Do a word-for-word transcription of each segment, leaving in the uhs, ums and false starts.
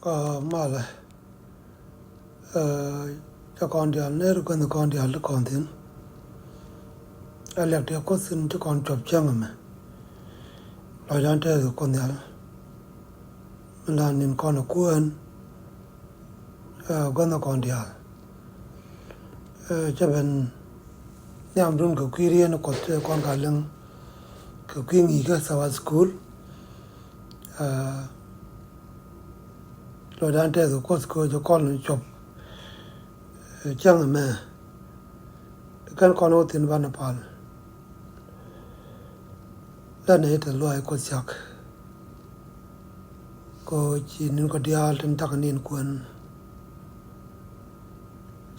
Kä malɛ, ɛ, cɛ kɔn diaal ner guänh kɔn diaal ti kɔn thi̱n. Ɛ liak ti Kuoth in ci kɔn cuɔp cäŋ ɛmɛ. Lɔcdan tɛth Kuoth Nhial. Mi la ni̱n kɔn ɛ kuäär, ɛ, guänh kɔn diaal. Ɛ, cɛ ben nhiamdun kɛ kui̱ riet ni Kuɔth, ɛ, kɔn ka liŋ kɛ kui̱ ŋi̱i̱cä Sabbath School. Ɛ, lɔcdan tɛth Kuoth kɛ cɛ kɔn cuɔp, ɛ, cäŋ ɛmɛ. Kɛn kɔn wä thi̱n banɛ pal. Lɛn ɛ i̱ tɛth luaac Kuoth cak. Kɛ ɣöö ci ni̱n kɔ diaal tin cakɔ ni̱n kuɛn.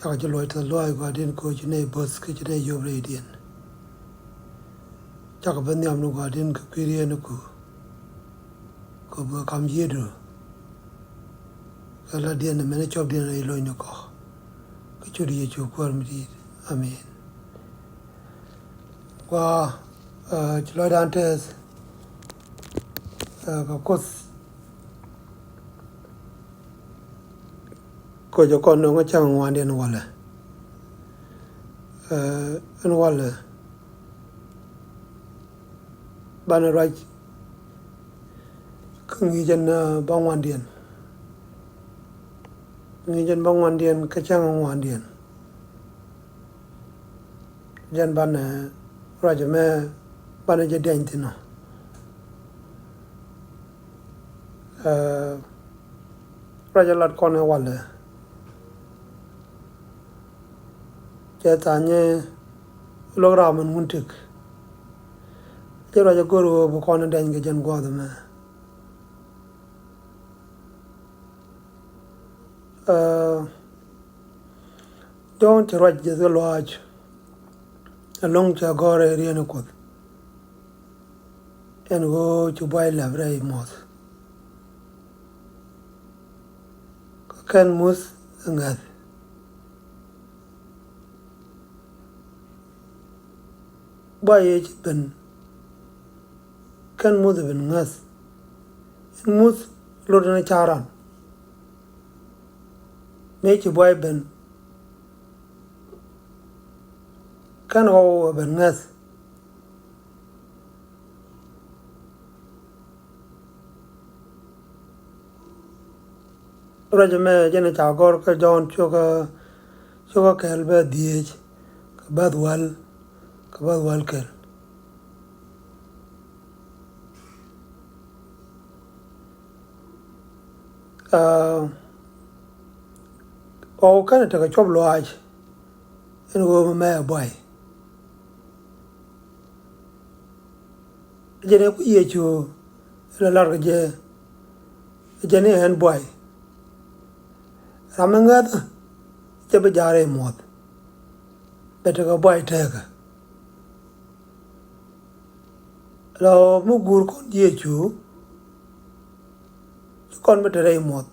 Cakɔ ji̱ luɔc tɛth luaac Gua̱a̱r di̱n kɛ ɣöö ci nɛy bo̱th kä ci nɛy yop rɛydiɛn. Cakɔ ben nhiamdu Gua̱a̱r di̱n kɛ kui̱ riet ni ku. Kɛ ɣöö bi kɛ ka̱m yiëëdu. Kɛ la̱tdiɛn ɛmɛn cɔpdiɛn rɛy lo̱cnikɔ. Kɛ ciöt Yecu Kuäär mi di̱i̱t. Amen. Gua̱a̱, ɛ, ci lɔcdan tɛth, ɛ, kɛ Kuoth. Kɛ ɣöö cɛ kɔn nöŋ kä cäŋ ŋuandiɛn walɛ. Ɛ, ɛn walɛ. Banɛ ruac kä ŋi̱i̱cän, ɛ, bäŋuandiɛn. Ŋi̱i̱cän bäŋuandiɛn kä cäŋ ŋuandiɛn. Jɛn banɛ ruac ɛmɛ banɛ jɛ diany thi̱n ɔ. Ɛ, ruac ɛ lat kɔn ɛ walɛ. Cɛ tha̱a̱ŋ ɛ luäk raam ɛn wun tëk. Cɛ ruac ɛ go̱r ɣöö bi kɔn ɛ diany kɛ jɛn gua̱a̱th ɛmɛ. Ɛ, Jɔ̱ɔ̱n ci ruac ji̱th kä luaac. Ɛlɔ̱ŋ cɛ gɔ̱r ɛ riet ni Kuɔth. Ɛn ɣöö ci buay lɛp rɛy muɔ̱th. Kä kɛn muth ɛ ŋäth. Buay ëë ci ben. Kɛn muth ɛ ben ŋäth. Ɛn muth lot ni ca̱ran. Mëë ci buay ben. Kɛn ɣɔw ɛ ben ŋäth. Ruac ɛmɛ jɛn ca gɔ̱r kä Jɔ̱ɔ̱n cio̱kä, cio̱kä kɛl bɛ dhieec, kɛ bäth wäl, kɛ bäth wäl kɛl. Aa, ɣɔw kɛnɛ tekɛ cuɔp luaac, ɛn ɣöö mɛ mɛ ɛ buay. Jɛn ɛ ku Yecu la lar kɛ jɛ, jɛn ɛ ɛn buay. Ram mi ŋäth cɛ bi ja̱a̱r ɛ muɔth. Bɛ tekɛ buay tekä. La mi guur kɔn Yecu, ci kɔn bi te rɛy muɔth.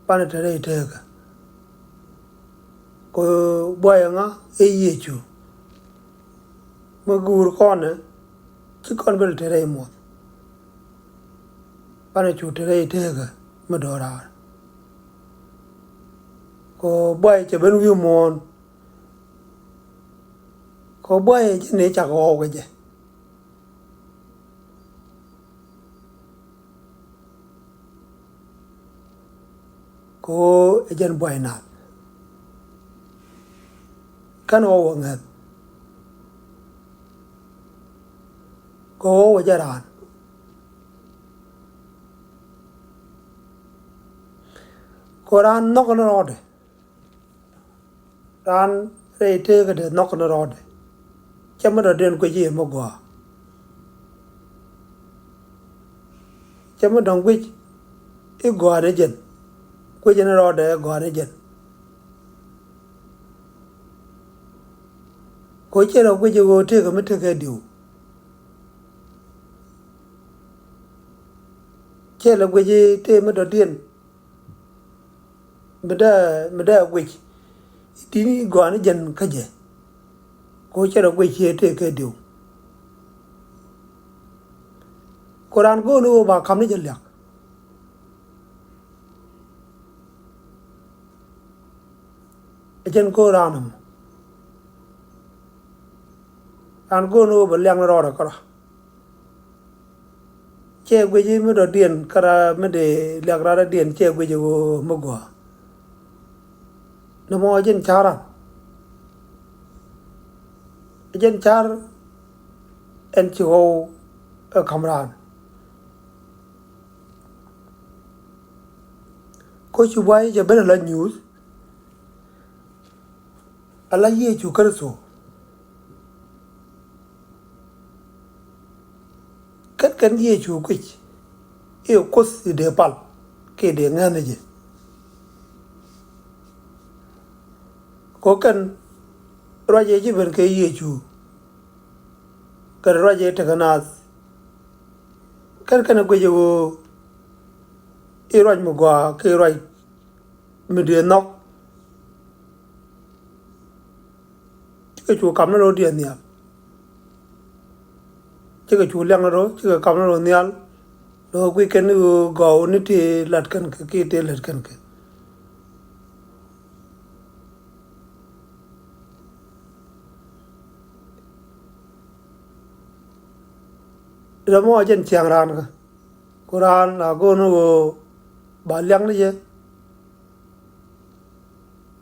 Banɛ te rɛy tekä. Kɛ buay ŋa ɛ Yecu. Mi guur kɔnɛ, ci kɔn bi te rɛy muɔth. Banɛ cu te rɛy tekä mi do̱raar. Kɛ buay cɛ ben wi̱i̱ muɔ̱ɔ̱n. Kɛ buay ɛ jɛn ëë cak ɣɔw kɛ jɛ. Kɛ ɣöö ɛ jɛn buay nath. Kɛn ɣɔw ɛ ŋäth. Kɛ ɣöö ɛ jɛn raan. Kɛ raan nhɔk ni rɔɔdɛ. Raan rɛy teekädɛ nhɔk ni rɔɔdɛ. Cɛ mi dɔ̱diɛn guic i̱ mi gɔaa. Cɛ mi dɔ̱ŋ guic i̱ gɔaa ni jɛn. Guic ni rɔɔdɛ i̱ gɔaa ni jɛn. Kɛ ɣöö cɛ rɔ guic i̱ ɣöö tëëkä mi tekɛ diw. Cɛ lɛ guic i̱ tëë mi dɔ̱diɛn. Mi dee, mi dee guic. I̱ di̱t ni gɔaa ni jɛn kä jɛ. Kɛ ɣöö cɛ rɔ guic ciɛ tëë kɛ diw. Kɛ raan go̱o̱r ni ɣöö ba ka̱m ni jɛ liak. Ɛ jɛn go̱o̱r raan ɛmɔ. Raan go̱o̱r ni ɣöö bɛ liak ni rɔɔdɛ kärɔa. Cɛ guic i̱ mi dɔ̱diɛn kärɔa mi dee liak rɔɔdɛ diɛn cɛ guic i̱ ɣöö mi gɔaa. Nɔmɔ ɛ jɛn ca̱r raan. Ɛ jɛn ca̱r ɛn ci ɣɔw ɛ ka̱m raan. Kä cu buay cɛ ben ala nyuuth ala Yecu Kritho. Kɛn kɛn Yecu guic i̱ Kuoth i̱ dee pal kiɛ dee ŋäth ni jɛ. Kɛ ɣöö kɛn ruac ëë ci ben kɛ Yecu kɛnɛ ruac ëë tekɛ naath. Kɛn kɛn ɛ guic ɛ ɣöö i̱ ruac mi gɔaa kiɛ ruac mi dee nhɔk. Cikɛ cu kam ni ro̱o̱diɛn nhial. Cikɛ cu liak ni ro̱o̱, cikɛ kam ni ro̱o̱ nhial. Ni ɣöö guic kɛn ni ɣöö gɔw ni tëë la̱t kɛn kɛ kiɛ tëë lät kɛn kɛ. Rɛmɔ ɛ jɛn ciaŋ raan kä. Ku raan la go̱o̱r ni ɣöö ba liak ni jɛ,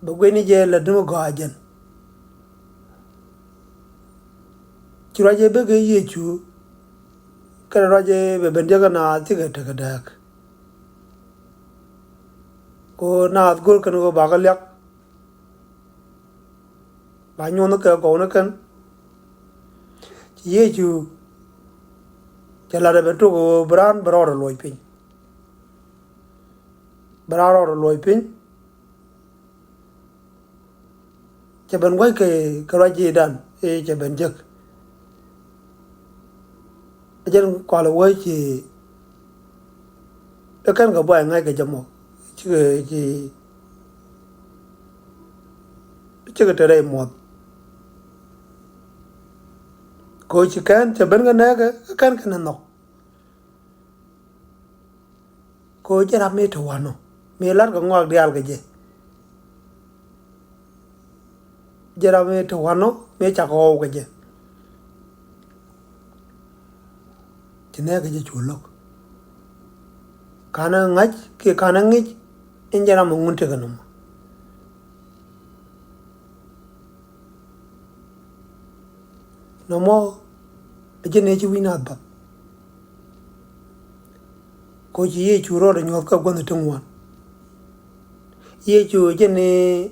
bɛ guic ni jɛ lät ni mi gɔaa jɛn. Ci ruac ëë bek kɛ Yecu kɛnɛ ruac ëë bɛ ben jek ɛ naath cikɛ tekɛ dääk. Ku naath go̱o̱r kɛn ɣöö bakɛ liak. Ba nyuɔ̱th ni kɛ gɔw ni kɛn. Ci Yecu cɛ la̱t ɛ ben tok ɣöö bi raan bi rɔɔdɛ luɔc piny. Bi raan rɔɔdɛ luɔc piny. Cɛ ben gua̱c kɛ kɛ ruac ji̱dan ëë cɛ ben jek. Ɛ jɛn kualɛ wee ci ɛ kɛn kɛ buay ŋa̱c kɛ jɛ mɔ. Cikɛ ci cikɛ te rɛy muɔth. Kɛ ɣöö ci kɛn cɛ ben kɛ nɛɛkɛ ɛ kɛn kɛn ɛ nhɔk. Kɛ ɣöö jɛn ram mi te wa̱nɔ mi la̱t kɛ ŋɔak diaal kɛ jɛ. Jɛn ram mi te wa̱nɔ mi cakɔ ɣɔw kɛ jɛ. Ci nɛɛkɛ jɛ cu lo̱k. Ka̱n ɛ ŋa̱c kiɛ ka̱n ɛ ŋi̱c in jɛn ram mi ŋun tekɛ nɔmɔ. Nɔmɔ ɛ jɛn ëë ci wi̱i̱ naath bath. Kɛ ɣöö ci Yecu rɔɔdɛ nyuɔ̱th kä gua̱th ti ŋuan. Yecu ɛ jɛn ëë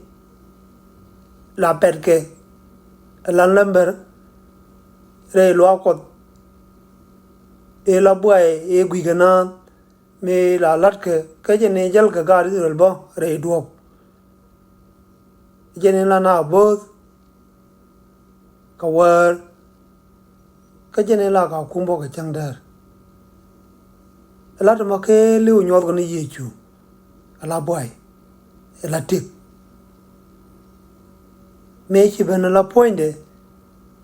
la pɛtkɛ ɛ la lämbär rɛy luaak Kuɔth. Ëë la buay ëë gui̱i̱kɛ naath mi la la̱tkɛ kä jɛn ëë jälkɛ gaat I-thɛ-rɛl bä rɛy duɔ̱ɔ̱p. Jɛn in la na bo̱o̱th kɛ wäär. Kä jɛn in la ka kum bä kɛ cäŋ däär. Ɛ la tɛmɛ kɛ li̱w nyuɔth kɛ ni Yecu. Ɛ la buay. Ɛ la tëk. Mëë ci ben ɛ la puɔ̱nydɛ.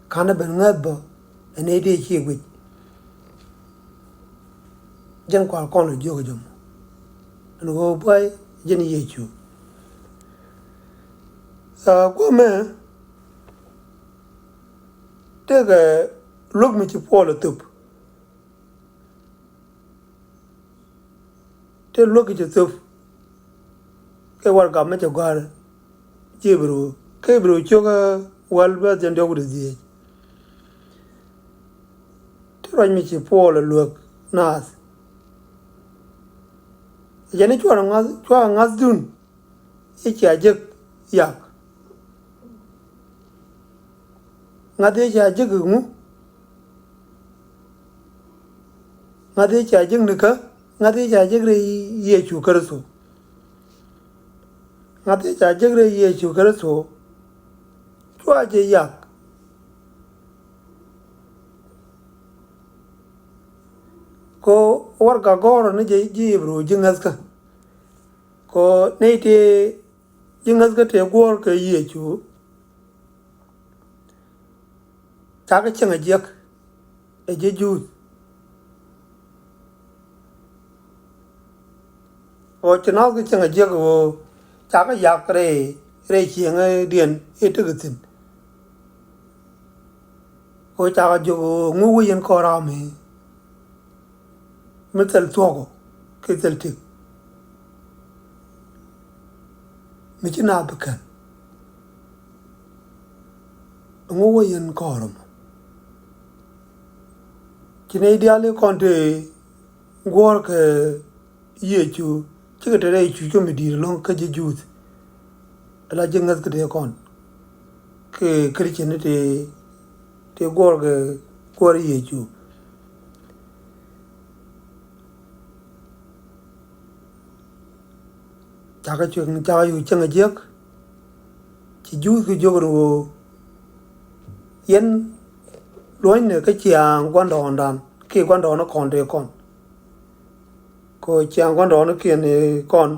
Ka̱n ɛ ben ŋäth bä. Ɛ nɛy dee ci guic. Jɛn kual kɔn lɛ jiök ɛ jɔmɔ. Ɛn ɣöö buay jɛn Yecu. Aa, guɔmɛ tekɛ luäk mi ci Puɔl ɛ thöp. Te luäk ci thöp. Kɛ warɛgak mi cɛ gɔ̱a̱r ji̱ Ibru, kɛ Ibru cio̱kä wäl bäth jɛn diɔ̱k wi̱cdɛ dhieec. Te ruac mi ci Puɔl ɛ luäk naath. Jɛn i̱ cua ŋa̱th, cua ŋa̱thdun i̱ cia jek yak. Ŋa̱th i̱ cia jek i̱ ŋu? Ŋa̱th i̱ cia jek ni kä? Ŋa̱th i̱ cia jek rɛy Yecu Kritho. Ŋa̱th i̱ cia jek rɛy Yecu Kritho. Cua jɛ yak. Ko warɛgak gɔ̱rä ni jɛ ji̱ Ibru ji̱ ŋäthkä. Ko nɛy tëë ji̱ ŋäthkä tëë guɔ̱ɔ̱r kɛ Yecu. Cakɛ cieŋ a jiäk ɛ ji̱ Juudh. Ɣöö ci naath kɛ cieŋ a jiäk ɣöö cakɛ yak rɛy rɛy cieŋädiɛn i̱ tekɛ thi̱n. Ɣöö cakɛ jiök ɣöö ŋu wä yɛn kɔn ram mi, mi thil thuɔ̱k ɔ kiɛ thil tik, mi ci naath bi kɛn. Ŋu wä yɛn kɔn ram. Ci nɛy diaal i̱ kɔn te guɔ̱ɔ̱rkɛ Yecu, cikɛ te rɛy cuc kä mi di̱i̱t ɛlɔ̱ŋ kä ji̱ Juudh. Ala ji̱ ŋäth kä tëë kɔn kɛ Christian ni tëë, tëë guɔ̱ɔ̱rkɛ guɔ̱ɔ̱r Yecu. Cakɛ cuɛ, cakɛ yuk cäŋ a jiäk. Ci Juudh kɛ jiök ni ɣöö yɛn luɔ̱nynɛ kä ciaŋ gua̱ndɔɔŋdan kiɛ gua̱ndɔɔŋni kɔn tëë kɔn. Kɛ ɣöö ciaŋ gua̱ndɔɔŋnikiɛn i̱ kɔn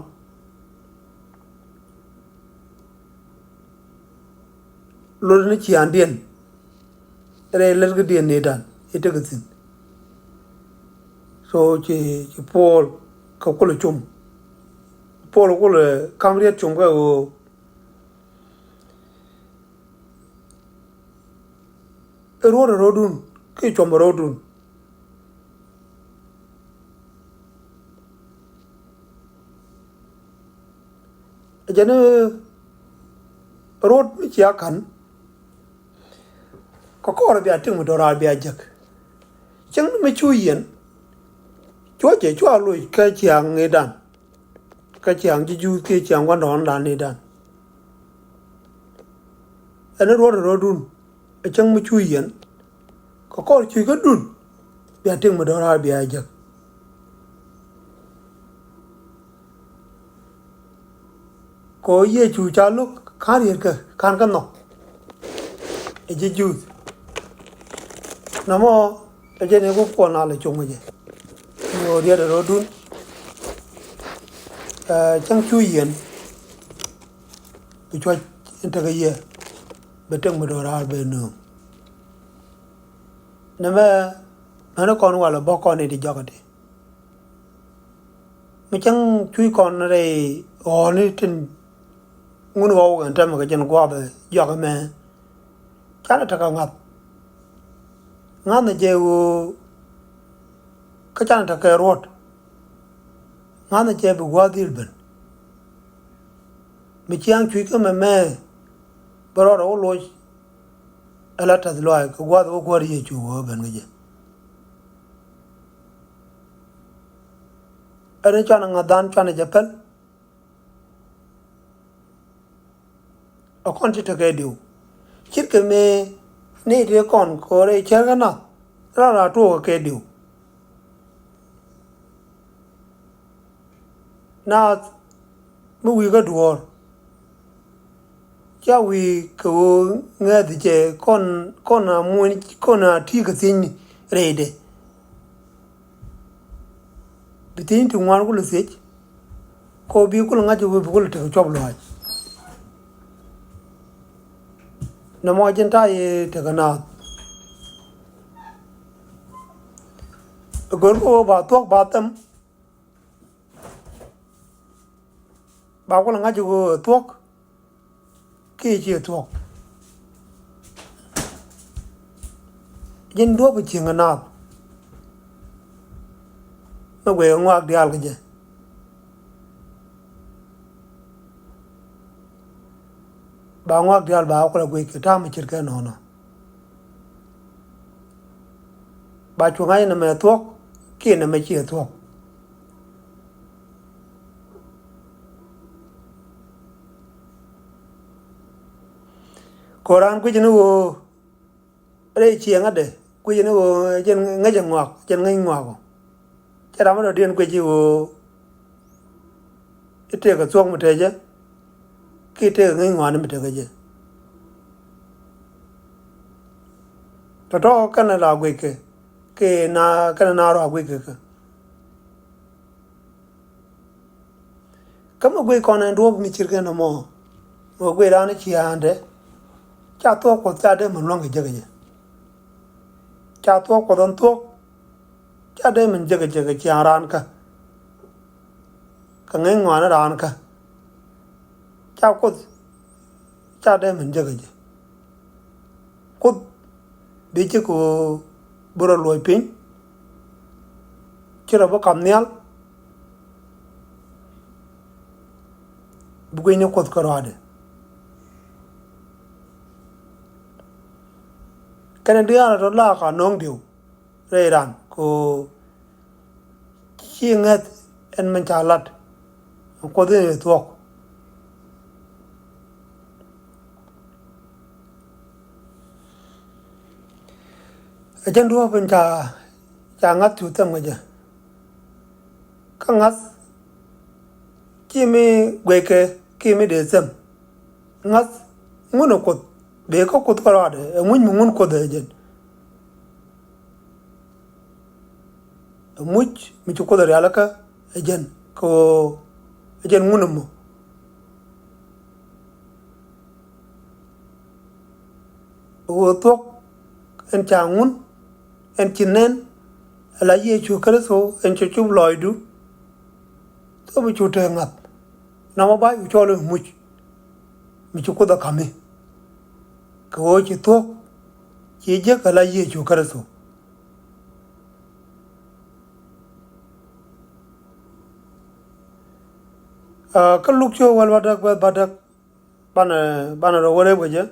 lot ni ciaŋdiɛn rɛy lätkädiɛn nëëdan i̱ tekɛ thi̱n. So ci, ci Puɔl kɛ kulɛ cum. Puɔl kulɛ ka̱m riet cum kɛ ɣöö ruɔ̱t ɛ ro̱dun kiɛ cuɔm ɛ ro̱dun. Ɛ jɛn ruɔ̱t mi cia ka̱n kɛ kɔrɛ bia tik mi do̱raar bia jek. Cäŋ ni mi cu yɛn cuɔ jɛ cua loc kä ciaŋ ŋi̱i̱cdan, kä ciaŋ ji̱ Juudh kiɛ ciaŋ gua̱ndɔɔŋdan ŋi̱i̱cdan. Ɛn ruɔ̱t ɛ ro̱dun ɛ cäŋ mi cu yɛn kɛ kɔr cuc kädun bia tik mi do̱raar bia jek. Kɛ ɣöö Yecu ca lo̱k ka̱n rietkä ka̱n kä nhɔk ɛ ji̱ Juudh. Nɔmɔ ɛ jɛn i̱ ku Puɔl nalɛ cum kɛ jɛ. Ni ɣöö riet ɛ ro̱dun, ɛ, cäŋ cu yɛn bi cuɔc in tekɛ yɛ bɛ tik mi do̱raar bɛ nööŋ. Nɛmɛ mäni kɔn walɛ bä kɔn i̱ ti jɔk iti. Mi cäŋ cuc kɔn rɛy ɣɔ̱ɔ̱ni tin ŋun ɣɔw kɛn tɛmɛ kɛ jɛn gua̱a̱th ɛ jɔak ɛmɛ. Canɛ tekɛ ŋa̱th. Ŋa̱th ɛ jɛ ɣöö kä canɛ tekɛ ruɔ̱t. Ŋa̱th ɛ jɛ bi gua̱a̱th dhil ben. Mi ciaŋ cuc kä mɛmɛ bä rɔɔdɛ wä loc. Ala tɛth lɔaac kɛ gua̱a̱th wä kuäär Yecu wä ben kä jɛ. Ɛn cuanɛ ŋa̱thdan cuanɛ jɛ päl. A kɔn ci tekɛ diw. Ce̱tkɛ mëë ni tëë kɔn ko̱rɛ cärkä nath. Ran raa tuɔɔkä kɛ diw. Naath mi wi̱i̱ kä duɔ̱ɔ̱r. Ca wi̱i̱ kɛ ɣöö ŋäthi jɛ kɔn, kɔn a muɔ̱ny, kɔn a ti̱i̱ kɛ thiecni rɛydɛ. Bi thiecni ti ŋuan kulɛ thiec. Kɛ ɣöö bi kulɛ ŋa̱c ɣöö bi kulɛ tekɛ cuɔp lɔaac. Nɔmɔ jɛn ta̱a̱ yɛ tekɛ naath. Gör kɛ ɣöö ba thuɔ̱k ba thɛm. Ba kulɛ ŋa̱c ɣöö ɛ thuɔ̱k kiɛ ciɛ thuɔ̱k. Ji̱n duɔ̱p ɛ cieŋ ɛ naath. Mi guɛy ɛ ŋɔak diaal kä jɛ. Ba ŋɔak diaal ba kulɛ guic kɛ ta̱a̱ mi ce̱tkɛ nɔnɔ. Ba cu ŋa̱c nɛmɛ thuɔ̱k kiɛ nɛmɛ ciɛ thuɔ̱k. Ko̱ran guic ni ɣöö rɛy cieŋädɛ guic ni ɣöö jɛn ŋäc ɛ ŋɔak, jɛn ŋäc ŋɔak ɔ. Cɛ ram mi dɔ̱diɛn guic i̱ ɣöö i̱ tëëkɛ thuɔ̱k mi te jɛ kiɛ tëëkɛ ŋäc ŋɔaani mi tekɛ jɛ. Tɔ̱tɔ̱ kɛnɛ la guickɛ kiɛ na kɛnɛ na rɔ a guickɛ kɛ. Kä mi guic kɔn ɛn duɔ̱ɔ̱p mi cirkɛ nɔmɔ. Mi guic raan i̱ ciaaŋdɛ ca thuɔ̱k Kuɔth ca dee mi luäŋ kɛ jek kɛ jɛ. Ca thuɔ̱k Kuɔth ɛn thuɔ̱k. Ca dee min jek kɛ jek kɛ ciaaŋ raan kä. Kɛ ŋäc ŋɔaani raan kä. Ca Kuoth Ca dee min jek ɛ jɛ. Kuoth bi jek ɣöö bi rɔ luɔc piny. Ci rɔ bi kam nhial. Bi guic ni Kuoth kärɔaadɛ. Kɛnɛ diaal tɔ la ka nööŋ diw rɛy ran kɛ ɣöö ci ŋäth ɛn min ca lat. Kuoth in ɛ thuɔ̱k. Ɛ jɛn duɔ̱ɔ̱p in ca, ca ŋa̱th cu thɛm kɛ jɛ. Kä ŋa̱th ci mi guɛckɛ ki mi dee thɛm. Ŋa̱th ŋun ɛ Kuoth, bee kä Kuoth kärɔaadɛ, ɛ ŋuc mi ŋun Kuoth ɛ jɛn. Ɛ muc mi ci Kuoth ɛ rialikä ɛ jɛn kɛ ɣöö ɛ jɛn ŋun ɛmɔ. Ɣöö thuɔ̱k ɛn ca ŋun ɛn ci nɛn ala Yecu Kritho ɛn cɛ cup lɔɔcdu. Thop cu te ŋa̱th. Namɔ ba cu cɔl i̱ muc mi ci Kuoth ɛ ka̱mi. Kɛ ɣöö ci thuɔ̱k ci jek ala Yecu Kritho. Aa, kä Luk ciök wäl bädäk, bädäk, banɛ, banɛ rɔ wä rep kɛ jɛ.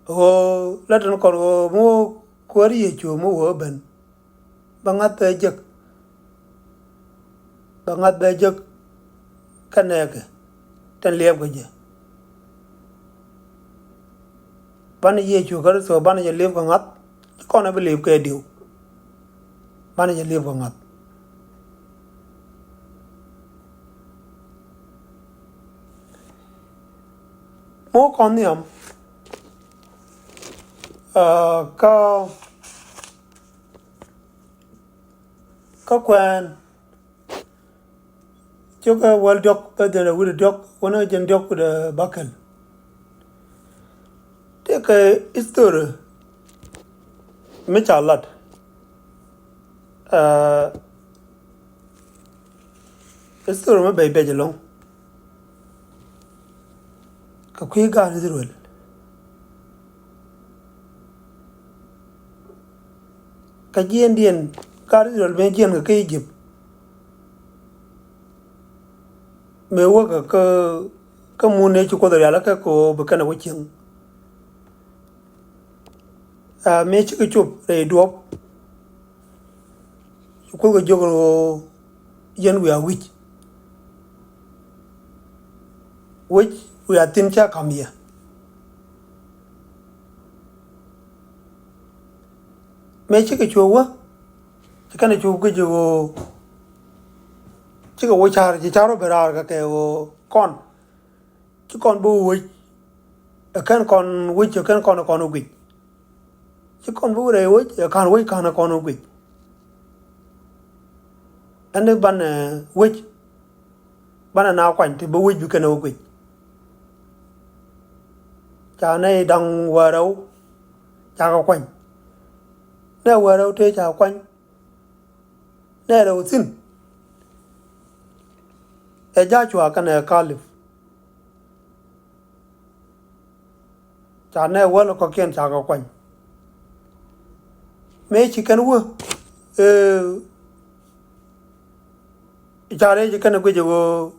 Ɣöö lät tin kɔn ɣöö mi wä kuäär Yecu mi wä ben. Bä ŋa̱th bɛ jek. Bä ŋa̱th bɛ jek. Kä nɛɛkɛ tin liɛpkɛ jɛ. Banɛ Yecu Kritho banɛ jɛ liɛp kɛ ŋa̱th. Ci kɔn ɛ bi liɛp kɛ diw. Banɛ jɛ liɛp kɛ ŋa̱th. Mɔ kɔn nhiam. Aa, kä Kä kuɛɛn. Cukɛ wäl diɔ̱k, bɛ dhil ɛ wi̱cdɛ diɔ̱k, wänä jɛn diɔ̱k wi̱cdɛ bäkɛl. Tëëkɛ history mi ca lat. Aa, history mi bɛc bɛc ɛlɔ̱ŋ. Kɛ kui̱ gaat Israel. Kä jiɛndiɛn gaat Israel mëë jiɛn kɛ kä Egypt. Mëë wäkɛ kä, kä mun ëë ci Kuoth rialikä kɛ ɣöö bi kɛn ɛ wä cieŋ. Aa, mëë cikɛ cop rɛy duɔ̱ɔ̱p. Ci Kuoth kɛ jiök ɣöö yɛn wiaa wi̱c. Wec wiaa thi̱n cä ka̱m yɛ. Mëë cikɛ cuɔ̱ɔ̱k wä, ci kɛn cuɔ̱ɔ̱k guic ɣöö cikɛ wä ca̱r, ci ca̱r wä ben raar kɛ kɛ ɣöö kɔn. Ci kɔn bi wec, ɛ kɛn kɔn wec, ɛ kɛn kɔn, ɛ kɔn wec guic. Ci kɔn bi wec rɛy wec, ɛ ka̱n wec ka̱n, ɛ kɔn wec guic. Ɛn i̱ banɛ wec, banɛ na kuany ti bi wec bi kɛn wec guic. Ca nɛy da̱ŋ wäl rɛw, ca kɛ kuany. Nɛy wäl rɛw tëë ca kuany. Nɛy rɛw thi̱n. Ɛ Jacua kɛnɛ Kalɛb. Ca nɛy wäl kɔ̱kiɛn ca kɛ kuany. Mëë ci kɛn wä, ee, ca rɛy ci kɛn guic ɣöö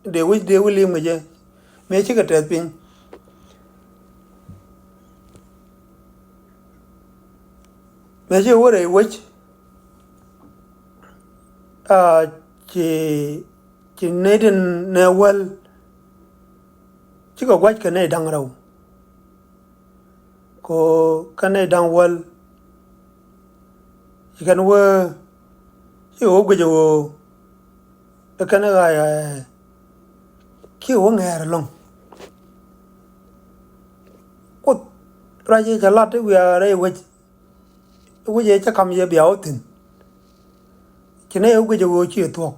dee wec, dee wec li̱em kɛ jɛ. Mëë cikɛ tɛth piny. Mëë cikɛ wä rɛy wec. Aa, ci, ci nɛy tin nɛy wäl. Cikɛ gua̱c kɛ nɛy da̱ŋ rɛw. Kɛ ɣöö kɛn nɛy da̱ŋ wäl. Ci kɛn wee, ci wee guic ɣöö ɛ kɛn ɣa̱a̱c ɛ kiɛ wee ŋɛɛr ɛlɔ̱ŋ. Kuoth ruac ëë cɛ lat i̱ wiaa rɛy wec. Wec ëë cä ka̱m yɛ bia wä thi̱n. Ci nɛy wee guic ɣöö ci thuɔ̱k.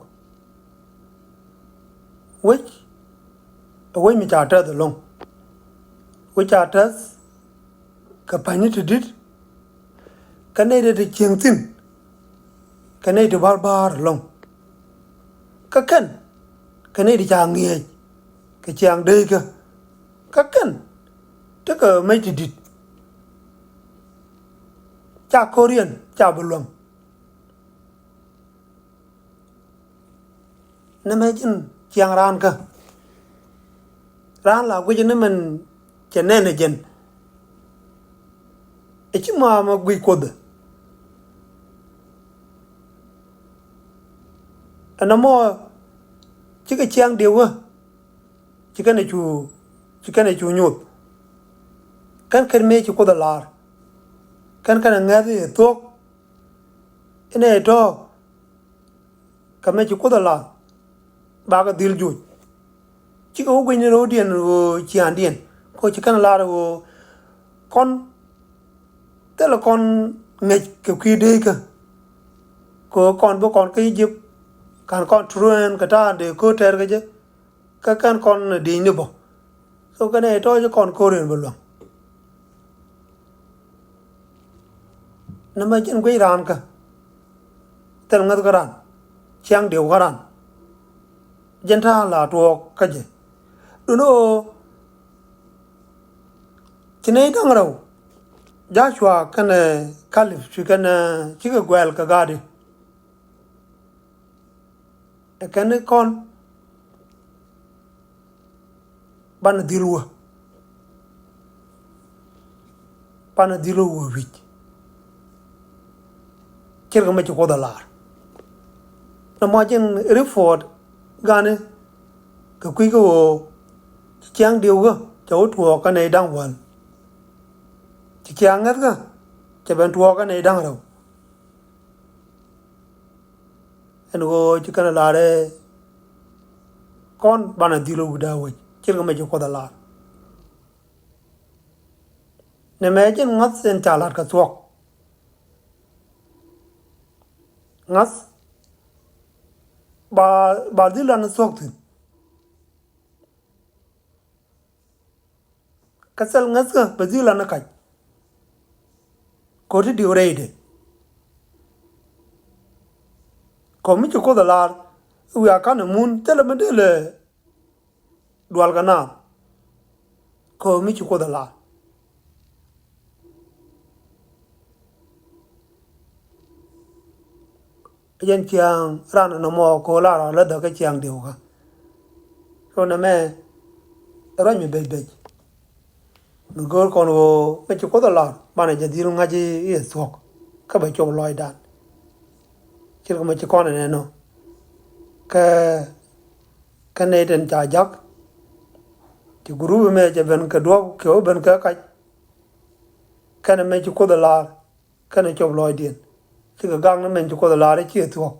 Wec, ɛ wec mi ca tɛth ɛlɔ̱ŋ. Wec ca tɛth kɛ pa̱nyni ti di̱t. Kɛ nɛy ti ti cieŋ thi̱n. Kɛ nɛy ti ba̱r ba̱a̱r ɛlɔ̱ŋ. Kä kɛn kɛ nɛy ti ca ŋi̱eec kɛ ciaŋ dee kä, kä kɛn tekɛ mec ti di̱t. Ca ko̱riɛn ca bi luäŋ. Nɛmɛ jɛn ciaŋ raan kä, raan la guic ni mɛn cɛ nɛn ɛ jɛn. Ɛ ci ma ma guic Kuoth ɛ. Ɛn ɛmɔ cikɛ ciaŋ diɛ wä, ci kɛn ɛ cu, ci kɛn ɛ cu nyuɔth. Kɛn kɛn mëë ci Kuoth ɛ laar, kɛn kɛn ɛ ŋäth i̱ ɛ thuɔ̱k. Inɛ tɔ̱ kɛ mɛ ci Kuoth ala bakɛ dhil joc. Cikɛ wä guic ni ro̱o̱diɛn ɣöö ciaandiɛn, kɛ ɣöö ci kɛn lar ɣöö kɔn thilɛ kɔn ŋäc kɛ kui̱ dee kä. Kɛ ɣöö kɔn bi kɔn kä Egypt, kan kɔn truɛn kɛ ta̱a̱ dee ko̱ tɛɛr kɛ jɛ. Kä kɛn kɔn di̱i̱cni bä. So kɛn ɛ tɔ̱ ci kɔn ko̱r in bi luäŋ. Nɛmɛ jɛn guic raan kä, thil ŋäth kä raan, ciaŋ diw kä raan. Jɛn ta̱a̱ la tuɔɔk kä jɛ. Duundɛ ɣöö ci nɛy da̱ŋ rɛw, Joshua kɛnɛ Kaleb ci kɛn, cikɛ guɛl kɛ gaatdi. Ɛ kɛn ni kɔn banɛ dhil wä, banɛ dhil wä wä wi̱c. Ce̱tkɛ mɛ ci Kuoth ɛ lar. Nɔmɔ jɛn report gani kɛ kui̱ kä ɣöö ci ciaŋ diw kä cɛ wä tuɔɔk kä nɛy da̱ŋ wäl. Ci ciaŋ ŋäth kä cɛ ben tuɔɔk kä nɛy da̱ŋ rɛw. Ɛn ɣöö ci kɛn ɛ lar ɛ kɔn banɛ dhil wä wi̱cdä wec, ce̱tkɛ mɛ ci Kuoth ɛ lar. Nɛmɛ jɛn ŋa̱th ɛn ca lat kɛ thuɔ̱k. Ŋa̱th ba, ba dhil lat ni thuɔ̱k thi̱n. Kä thil ŋäthkä bɛ dhil an kac. Kɛ ɣöö ti diw rɛydɛ. Kɛ ɣöö mi ci Kuoth ɛ lar i̱ wiaa ka̱n ɛ mun thilɛ mi dee lɛ dual kɛ naath. Kɛ ɣöö mi ci Kuoth ɛ lar. Jɛn ciaŋ ran nɔmɔ kɛ ɣöö la ran lätdä kä ciaŋ diw kä. So nɛmɛ ruac mi bec bec. Mi go̱o̱r kɔn ɣöö mi ci Kuoth ɛ lar banɛ jɛ dhil ŋa̱c i̱ ɛ thuɔ̱k kä bɛ cop lɔcdan. Ce̱tkɛ mi ci kɔn ɛ nɛn ɔ. Kɛ, kɛ nɛy tin ca ja̱k. Ci gurup ɛmɛ cɛ ben kɛ duɔ̱ɔ̱p kɛ ɣöö ben kɛ kac. Kɛnɛ mi ci Kuoth ɛ lar kɛnɛ cop lɔcdiɛn. Cikɛ gak ni mɛn ci Kuoth ɛ lar i̱ ci ɛ thuɔ̱k.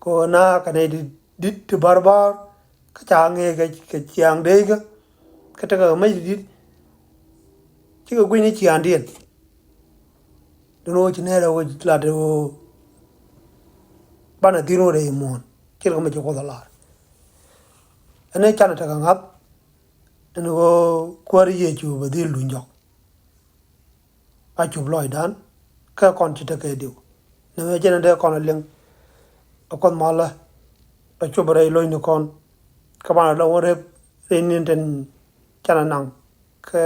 Kɛ ɣöö na kɛ nɛy ti di̱t ti bär bär kä ca ŋee kɛ, kɛ ciaŋ dee kä. Kä tekɛ mec ti di̱t. Cikɛ guic ni ciaŋdiɛn. Duundɛ ɣöö ci nɛɛrɛ ɣöö lat ɣöö banɛ dhil wä rɛy muɔ̱ɔ̱n. Ce̱tkɛ mɛ ci Kuoth ɛ lar. Ɛn ɛ canɛ tekɛ ŋa̱th. Ɛn ɣöö Kuäär Yecu bɛ dhil luny jɔk. A cop lɔcdan kä kɔn ci tekɛ diw. Nɛmɛ jɛn in dee kɔn a liŋ. A Kuoth malä a cop rɛy lo̱cnikɔn. Kä banɛ lɔ wä rep ri ni̱n tin canɛ naŋ. Kɛ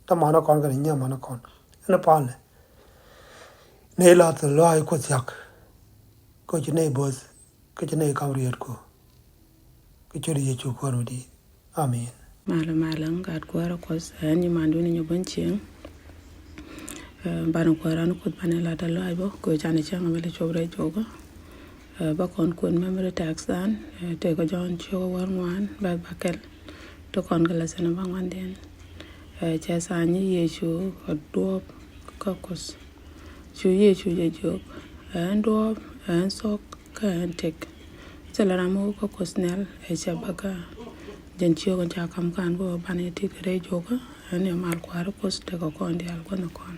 täämɛ ni kɔn kɛnɛ nyimanikɔn. Ɛn palnɛ. Nɛy la̱th lɔaac Kuoth thia̱k. Kä ci nɛy bo̱o̱th kä ci nɛy kam rieetku. Kä ciöt Yecu Kuäär mi di̱i̱t. Amen. Malɛ malɛ gat Kuäär Kuɔth ɛn nyimandu ni nyɔ ben cieŋ. Banɛ Kuäär an Kuoth banɛ lat a lɔaac bä kɛ canɛ cäŋ a bɛ lɛ cop rɛy jokä. Bä kɔn kuɛn memory text dan tëëkɛ Jɔ̱ɔ̱n ciök wäl ŋuan bɛ bäkɛl. Ti kɔn kɛ lesson bä ŋuandiɛn. Cɛ tha̱a̱ŋ ni Yecu kɛ duɔ̱ɔ̱p kä Kuoth. Cu Yecu jɛ jiök, ɛ ɣän duɔ̱ɔ̱p, ɛ ɣän thuɔ̱k, kä ɛ ɣän tëk. Thilɛ ram mi wä kä Kuoth nhial ɛ cɛ bä kä. Jɛn ciök in ca ka̱m ka̱n bä banɛ ti kɛ rɛy jokä, ɛ ni mal Kuäär Kuoth tekɛ kɔn diaal gua̱n kɔn.